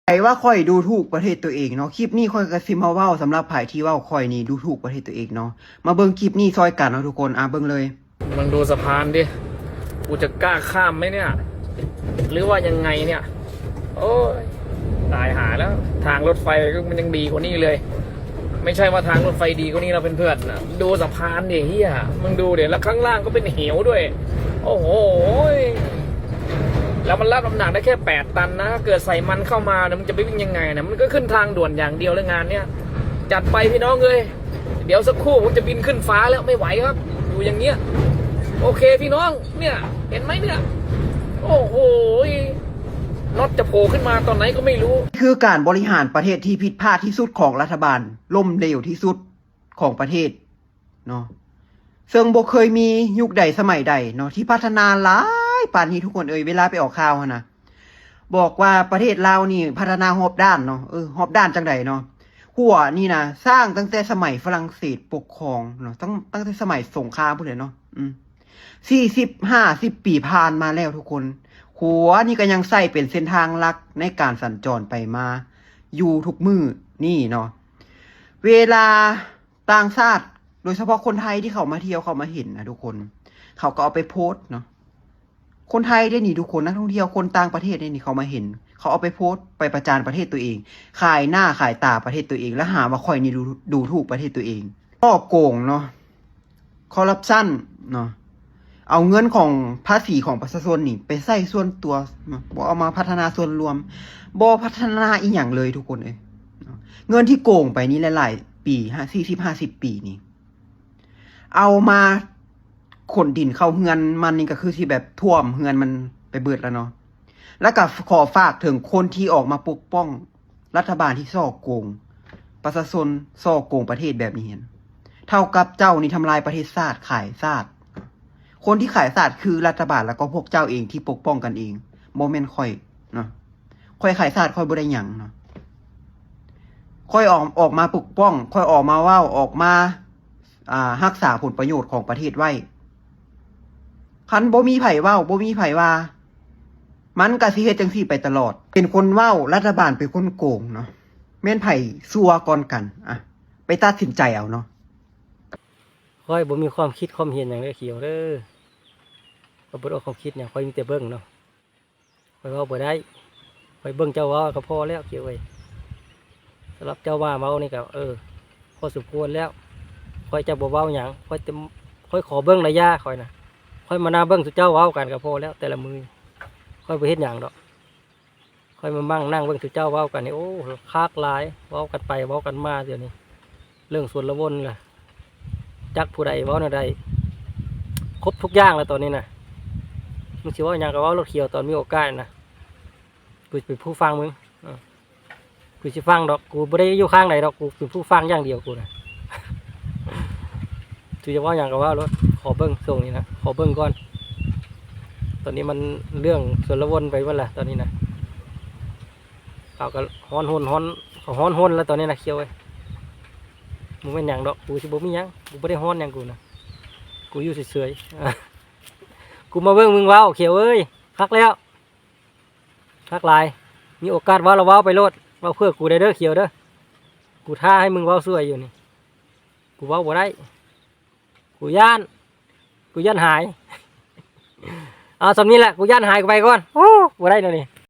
ໃຜວ່າຂ້ອຍດູຖູກປະເທດຕົວເອງເນາະ, ຄລິບນີ້ຂ້ອຍກໍຊິມາເວົ້າສຳລັບໃຜທີ່ເວົ້າຂ້ອຍນີ້ດູຖູກປະເທດຕົວເອງເນາະ. ມາເບິ່ງຄລິບນີ້ຊ່ອຍກັນເນາະທຸກຄົນ. ອ່າ ເບິ່ງເລີຍ. ມຶງດູສະພານດິ, ກູຈະກ້າຂ້າມໄໝເນຍ ຫຼືວ່າຍັງໄງເນຍ? ໂອ້ຍ ຕາຍຫາແລ້ວ, ທາງລົດໄຟກໍມັນຍັງດີກວ່ານີ້ເລີຍ. ໄມ່ໃຊ່ວ່າທາງລົດໄຟດີກວ່ານີ້ແລ້ວເພື່ອນໆນະ, ດູສະພານດິເຫຍ, ມຶງດູເດ, ແລ້ວຂ້າງລ່າງກໍເປັນເຫວດ້ວຍ. ໂອ້ໂຫ ແລ້ວມັນຮັບນ້ຳໜັກໄດ້ແຄ່ແປດຕັນນະ, ເກີດໃສ່ມັນເຂົ້າມານະ ມັນຈະໄປວິ່ງຍັງໄງນະ? ມັນກໍຂຶ້ນທາງດ່ວນຢ່າງດຽວເລີຍງານເນຍ. ຈັດໄປພີ່ນ້ອງເອີຍ, ດຽວສັກຄູ່ຜົມຈະບິນຂຶ້ນຟ້າແລ້ວ, ໄມ່ໄຫວຄັບ ຢູ່ຢ່າງເງຍ. ໂອເຄພີ່ນ້ອງ, ເນຍ ເຫັນໄໝເນຍ? ໂອ້ໂຫ ນັອດຈະໂຜຂຶ້ນມາຕອນໄຫນກໍໄມ່ຮູ້. ຄືການບໍລິຫານປະເທດທີ່ຜິດພາດທີ່ສຸດຂອງລັດຖະບານ, ລົ້ມເຫຼວທີ່ສຸດຂອງປະເທດເນາະ, ເຊິ່ງບໍ່ເຄີຍມີຍຸກໃດສະໄໝໃດເນາະ ທີ່ພັດທະນາຫຼາຍປານນີ້ທຸກຄົນເອີຍ. ເວລາໄປອອກຂ່າວຫັ້ນນະ ບອກວ່າປະເທດລາວນີ້ພັດທະນາຮອບດ້ານເນາະ. ເອີ ຮອບດ້ານຈັ່ງໃດເນາະ? ຂົວນີ້ນະສ້າງຕັ້ງແຕ່ສະໄໝຝຣັ່ງເສດປົກຄອງເນາະ, ຕັ້ງ ຕັ້ງແຕ່ສະໄໝສົງຄາມພຸ້ນແຫຼະເນາະ. ອືມ ສີ່ສິບ ຫ້າສິບປີຜ່ານມາແລ້ວທຸກຄົນ, ຂົວນີ້ກໍຍັງໃຊ້ເປັນເສັ້ນທາງຫຼັກໃນການສັນຈອນໄປມາຢູ່ທຸກມື້ນີ້ເນາະ. ເວລາຕ່າງຊາດ ໂດຍສະເພາະຄົນໄທທີ່ເຂົາມາທ່ຽວ ເຂົາມາເຫັນນະທຸກຄົນ, ເຂົາກໍເອົາໄປໂພສເນາະ. ຄົນໄທເດ້ນີ້ທຸກຄົນ, ນັກທ່ອງທ່ຽວຄົນຕ່າງປະເທດເດ້ນີ້ ເຂົາມາເຫັນ ເຂົາເອົາໄປໂພສ ໄປປະຈານປະເທດຕົວເອງ, ຂາຍໜ້າຂາຍຕາປະເທດຕົວເອງ ແລ້ວຫາວ່າຂ້ອຍນີ້ດູ ດູຖູກປະເທດຕົວເອງ, ສໍ້ໂກງເນາະ, ຄໍຣັບຊັນເນາະ, ເອົາເງິນຂອງພາສີຂອງປະຊາຊົນນີ້ໄປໃຊ້ສ່ວນຕົວເນາະ, ບໍ່ເອົາມາພັດທະນາສ່ວນລວມ, ບໍ່ພັດທະນາອີ່ຫຍັງເລີຍທຸກຄົນເອີຍ. ເງິນທີ່ໂກງໄປນີ້ຫຼາຍໆປີ ຫ້າ ສີ່ສິບ ຫ້າສິບປີນີ້ ເອົາມາຂົນດິນເຂົ້າເຮືອນມັນນີ້ ກໍຄືຊິແບບຖ້ວມເຮືອນມັນໄປເບິດແລ້ວເນາະ. ແລ້ວກໍຂໍຝາກເຖິງຄົນທີ່ອອກມາປົກປ້ອງລັດຖະບານທີ່ສໍ້ໂກງປະຊາຊົນ, ສໍ້ໂກງປະເທດແບບນີ້ຫັ້ນ, ເທົ່າກັບເຈົ້ານີ້ທຳລາຍປະເທດຊາດ, ຂາຍຊາດ. ຄົນທີ່ຂາຍຊາດຄືລັດຖະບານ ແລ້ວກໍພວກເຈົ້າເອງທີ່ປົກປ້ອງກັນເອງ, ບໍ່ແມ່ນຂ້ອຍເນາະ. ຂ້ອຍຂາຍຊາດ ຂ້ອຍບໍ່ໄດ້ຫຍັງເນາະ. ຂ້ອຍອອກ ອອກມາປົກປ້ອງ, ຂ້ອຍອອກມາເວົ້າ, ອອກມາ ອ່າ ຮັກສາຜົນປະໂຫຍດຂອງປະເທດໄວ້. ຄັນບໍ່ມີໃຜເວົ້າ, ບໍ່ມີໃຜວ່າ, ມັນກະຊິເຮັດຈັ່ງຊີ້ໄປຕະຫຼອດ. ເປັນຄົນເວົ້າ, ລັດຖະບານເປັນຄົນໂກງເນາະ. ແມ່ນໃຜຊົ່ວກ່ອນກັນ? ອະ ໄປຕັດສິນໃຈເອົາເນາະ. ຂ້ອຍບໍ່ມີຄວາມຄິດຄວາມເຫັນຫຍັງເດີ ຂຽວເດີ. ຂ້ອຍບໍ່ໄດ້ອອກຄວາມຄິດຫຍັງ, ຂ້ອຍມີແຕ່ເບິ່ງເນາະ. ຂ້ອຍເວົ້າບໍ່ໄດ້, ຂ້ອຍເບິ່ງເຈົ້າເວົ້າກໍພໍແລ້ວ ຂຽວເອີຍ. ສຳລັບເຈົ້າມາເວົ້ານີ້ກໍ ເອີ ພໍສົມຄວນແລ້ວ. ຂ້ອຍຈະບໍ່ເວົ້າຫຍັງ, ຂ້ອຍຈະ ຂ້ອຍຂໍເບິ່ງໄລຍະຂ້ອຍນະ. ຂ້ອຍມານັ່ງເບິ່ງສູ່ເຈົ້າເວົ້າກັນກໍພໍແລ້ວ, ແຕ່ລະມື້ ຂ້ອຍບໍ່ເຮັດຫຍັງດອກ. ຂ້ອຍມານັ່ງ ນັ່ງເບິ່ງສູ່ເຈົ້າເວົ້າກັນນີ້ ໂອ້ ຄັກຫຼາຍ, ເວົ້າກັນໄປເວົ້າກັນມາ. ດຽວນີ້ເລື່ອງຊົນລະວົນລະ ຈັກຜູ້ໃດເວົ້າແນວໃດ, ຄົບທຸກຢ່າງແລ້ວຕອນນີ້ນະ. ມຶງຊິເວົ້າຫຍັງກໍເວົ້າໂລດ ຂຽວ, ຕອນມີໂອກາດນະ. ກູເປັນຜູ້ຟັງມຶງ, ເອີ ກູຊິຟັງດອກ, ກູບໍ່ໄດ້ຢູ່ຂ້າງໃດດອກ, ກູເປັນຜູ້ຟັງຢ່າງດຽວກູນະ. ຊິຈະເວົ້າຫຍັງກໍເວົ້າໂລດ, ຂໍເບິ່ງຊ່ວງນີ້ນະ, ຂໍເບິ່ງກ່ອນ. ຕອນນີ້ມັນເລື່ອງຊົນລະວົນໄປໝົດລະ ຕອນນີ້ນະ. ເຂົາກໍຮ້ອນຮົນ ຮ້ອນ ເຂົາຮ້ອນຮົນແລ້ວຕອນນີ້ນະ ຂຽວເອີຍ. ບໍ່ແມ່ນຫຍັງດອກ, ກູຊິບໍ່ມີຫຍັງ, ກູບໍ່ໄດ້ຮ້ອນຫຍັງກູນະ, ກູຢູ່ເສຍໆ. ກູມາເບິ່ງມຶງເວົ້າ ຂຽວເອີຍ, ຄັກແລ້ວ. ຄັກຫຼາຍ, ມີໂອກາດເວົ້າລະເວົ້າໄປໂລດ, ເວົ້າເພື່ອກູໄດ້ເດີ ຂຽວເດີ. ກູຖ້າໃຫ້ມຶງເວົ້າຊ່ວຍຢູ່ນີ້, ກູເວົ້າບໍ່ໄດ້, ກູຢ້ານ, ກູຢ້ານຫາຍ. ເອົາສ່ຳນີ້ແຫຼະ, ກູຢ້ານຫາຍ, ກູໄປກ່ອນ. ໂອ້ ບໍ່ໄດ້ແນວນີ້.